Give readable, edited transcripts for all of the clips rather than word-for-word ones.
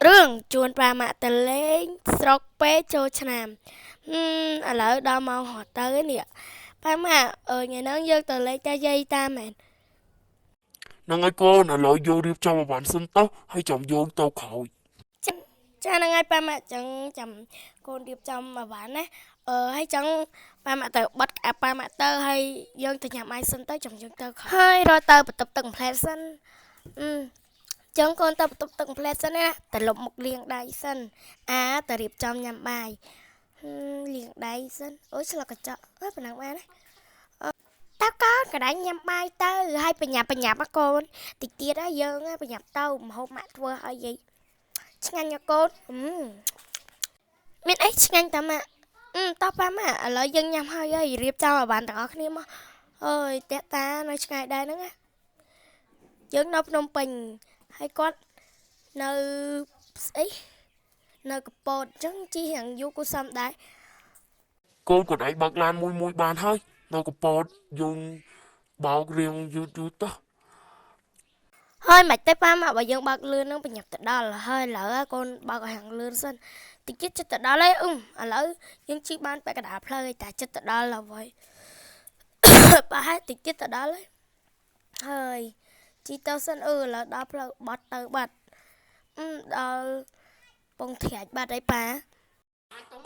រឿងជួនប៉ាម៉ាក់ទៅលេងស្រុកពេលចូលឆ្នាំឥឡូវដល់ម៉ោងរត់ទៅនេះប៉ាម៉ាក់អើយថ្ងៃហ្នឹងយើងទៅលេងតាយាយតាមែន ហ្នឹងហើយកូនឥឡូវយើងរៀបចំអីវ៉ាន់សិនទៅហើយចាំយើងទៅក្រោយ ចាហ្នឹងហើយប៉ាម៉ាក់ចឹងចាំកូនរៀបចំអីវ៉ាន់ណាអឺហើយចឹងប៉ាម៉ាក់ទៅបត់អាប៉ាម៉ាក់ទៅហើយយើងទៅញ៉ាំបាយសិនទៅចាំយើងទៅហើយរត់ទៅបន្ទប់ទឹកម្ផ្លែសិនអឺចឹងកូនទៅបន្ទប់ទឹកម្ផ្លែសិនណាទៅលុបមុខលាងដៃសិនអាទៅរៀបចំញ៉ាំបាយលាងដៃសិនអូយឆ្លុកកញ្ចក់អើប៉ុណ្ណឹងបានណាតើកូនកដាញ់ញ៉ាំបាយទៅហើយបញ្ញាប់បញ្ញាប់កូនតិចទៀតហើយយើងបញ្ញាប់ទៅម្ហូបម៉ាក់ធ្វើឲ្យយាយឆ្ងាញ់កូនមានអីឆ្ងាញ់តាម៉ាក់តោះប៉ាម៉ាក់ឥឡូវយើងញ៉ាំហើយហើយរៀបចំឲ្យបានទាំងអស់គ្នាមកអើយតាតានៅឆ្ងាយដែរហ្នឹងណាយើងនៅភ្នំពេញហើយគាត់នៅស្អីនៅកពតអញ្ចឹងជិះរៀងយូរគួរសមដែរ កូនគាត់ឯងបើកឡានមួយមួយបានហើយនៅកពតយើងបោករៀងយឺតយឺតទៅ ហើយមិនទេប៉ាម៉ាក់បើយើងបើកលឿននឹងប្រញាប់ទៅដល់ហើយឥឡូវកូនបើកឲ្យហាងលឿនសិនតិចទៀតចិត្តទៅដល់ហើយអឺឥឡូវយើងជិះបានពាក់កណ្ដាលផ្លូវហើយតែចិត្តទៅដល់ហើយប្រហែលតិចទៀតទៅដល់ហើយហើយជិះទៅសិនអឺឥឡូវដល់ផ្លូវបត់ទៅបាត់អឺដល់ពងត្រាច់បាត់ហើយប៉ា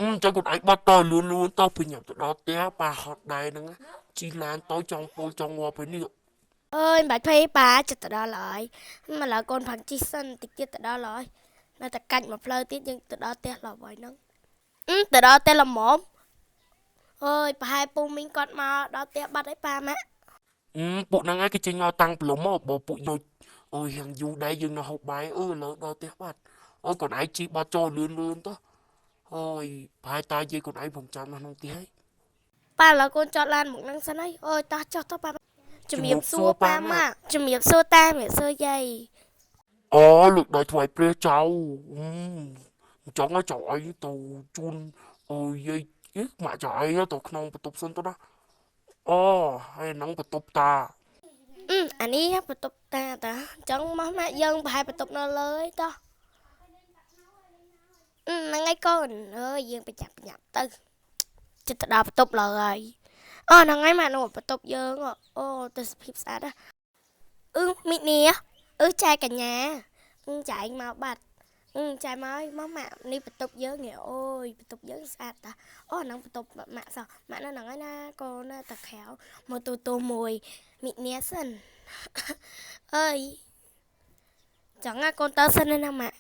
អឺចាំគាត់ឯងបត់ទៅលឿនលឿនទៅប្រញាប់ទៅដល់ផ្ទះប៉ាហត់ដែរហ្នឹងជិះឡានទៅចង់ពោលចង់ងាប់ហើយនេះ អើយមិនបាច់ភ័យប៉ាចិត្តទៅដល់ហើយឥឡូវកូនផឹងជិះសិនតិចទៀតទៅដល់ហើយនៅតែកាច់មួយផ្លូវទៀតយើងទៅដល់ផ្ទះដល់ហើយហ្នឹងទៅដល់ផ្ទះល្មមអើយប្រហែលពូមីងគាត់មកដល់ផ្ទះបាត់ហើយប៉ាម៉ាក់ អឺពួកហ្នឹងឯងគេចេញមកតាំងព្រលឹមមកបើពួកដូចអូយរៀងយូរដែរយើងនៅហូបបាយអឺឥឡូវដល់ផ្ទះបាត់អូយកូនឯងជិះបាត់ចូលលឿនលឿនទៅអូយប្រហែលតាយាយកូនឯងព្រមចាំនៅក្នុងផ្ទះហើយ ប៉ាឥឡូវកូនចតឡានមកនឹងសិនហើយអូយតោះចុះទៅប៉ាជំរាបសួរប៉ាម៉ាក់ជំរាបសួរតាជំរាបសួរយាយ អូលើកដៃថ្វាយព្រះចៅអញ្ចឹងចៅអីទៅជូនអូយាយម៉ាក់ចៅអីទៅក្នុងបន្ទប់សិនទៅណាអូហើយហ្នឹងបន្ទប់តា អឺអានេះបន្ទប់តាតាអញ្ចឹងមកម៉ាក់យើងប្រហែលបន្ទប់នៅលើឯតោះហ្នឹងហើយកូនអើយយើងប្រញាប់ប្រញាប់ទៅចិត្តទៅដល់បន្ទប់ឡើយហើយអូហ្នឹងហើយម៉ាក់នោះបន្ទប់យើងអូទេសភាពស្អាតណាអឺមីនីអឺចែកញ្ញាអឺចែកមកបាត់អឺចែមកមកម៉ាក់នេះបន្ទប់យើងនេះអូយបន្ទប់យើងស្អាតតាអូហ្នឹងបន្ទប់ម៉ាក់សោះម៉ាក់នៅហ្នឹងហើយណាកូនណាតាក្រៅមកទូទូមួយមីនីសិនអើយចង់ណាកូនទៅសិនណាម៉ាក់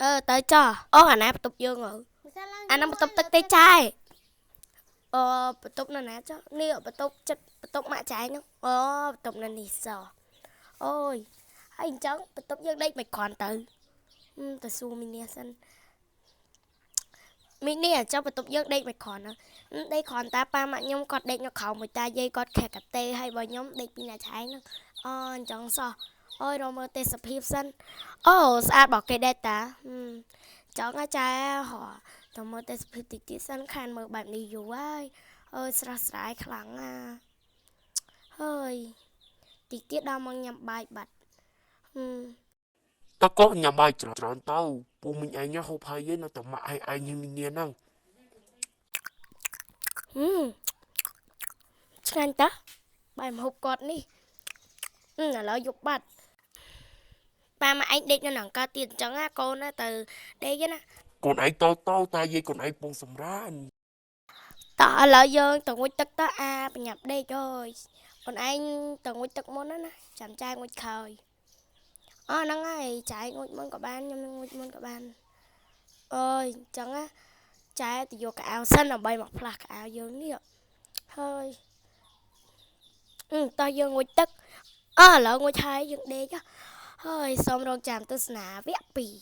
អឺទៅចោះអូអាណាបន្ទប់យើងហ៎អាហ្នឹងបន្ទប់ទឹកទេចែអឺបន្ទប់នៅណាចុះនេះបន្ទប់ចិត្តបន្ទប់ម៉ាក់ចែហ្នឹងអូបន្ទប់នៅនេះសោះអូយហើយអញ្ចឹងបន្ទប់យើងដេកមិនគ្រាន់ទៅទៅសួរមីនីសិនមីនីចុះបន្ទប់យើងដេកមិនគ្រាន់ដេកគ្រាន់តាប៉ាម៉ាក់ខ្ញុំគាត់ដេកនៅក្រោមមួយតាយាយគាត់ខែកាតេហើយបើខ្ញុំដេកពីណាឆែងហ្នឹងអូអញ្ចឹងសោះអូយរកមើលទេសភាពសិនអូស្អាតរបស់គេដែរតាចង់ចែហ៎ទៅមើលទេសភាពតិចទៀតសិនខានមើលបែបនេះយូរហើយអើយស្រស់ស្រាយខ្លាំងណាហើយតិចទៀតដល់មកញ៉ាំបាយបាត់ តើកោញ៉ាំបាយច្រើនទៅពូមីងឯងហូបហើយនៅតែម៉ាក់ឲ្យឯងមីនាហ្នឹង ឆ្ងាញ់តាបាយម្ហូបគាត់នេះឥឡូវយប់បាត់ប៉ាម៉ាក់ឯងដេកនៅក្នុងកើតទៀតអញ្ចឹងណាកូនណាទៅដេកណា កូនឯងតតតាយាយកូនឯងពងសម្រាន តោះឥឡូវយើងទៅងូតទឹកទៅអាប្រញាប់ដេកអើយអូនឯងទៅងូតទឹកមុនណាចាំចែងូតក្រោយអូហ្នឹងហើយចែងូតមុនក៏បានខ្ញុំងូតមុនក៏បានអើយអញ្ចឹងណាចែទៅយកកៅអៅសិនដើម្បីមកផ្លាស់កៅអៅយើងនេះហើយតោះយើងងូតទឹកអើឥឡូវងូតហើយយើងដេកហើយសូមរងចាំទស្សនាវគ្គ2